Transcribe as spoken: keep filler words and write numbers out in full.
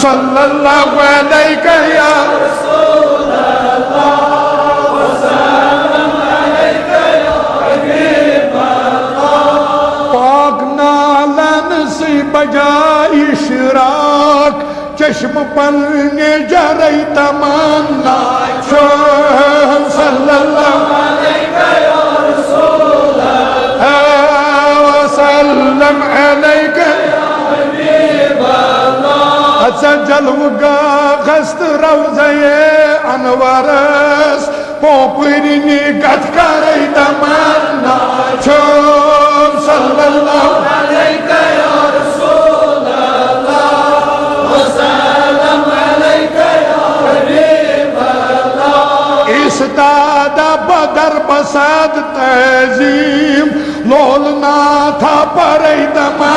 صلی اللہ علیک یا رسول اللہ، وسلم علیک یا حبیب اللہ۔ پاک نالن سی بجائے شراک، چشم پننہِ جرے تمنا چھُم۔ صلی اللہ علیک یا رسول اللہ، وسلم علیک یا حبیب اللہ۔ اژ جلوٕ گاہس تہٕ روضے انورس، پوپرنی گتھ کرے تمنا چھُم۔ صلی اللہ علیک یا رسول اللہ، وسلم علیک یا حبیب اللہ۔ ایستادہ بدر بساد تعظیم، لول ناتھا پرے تمنا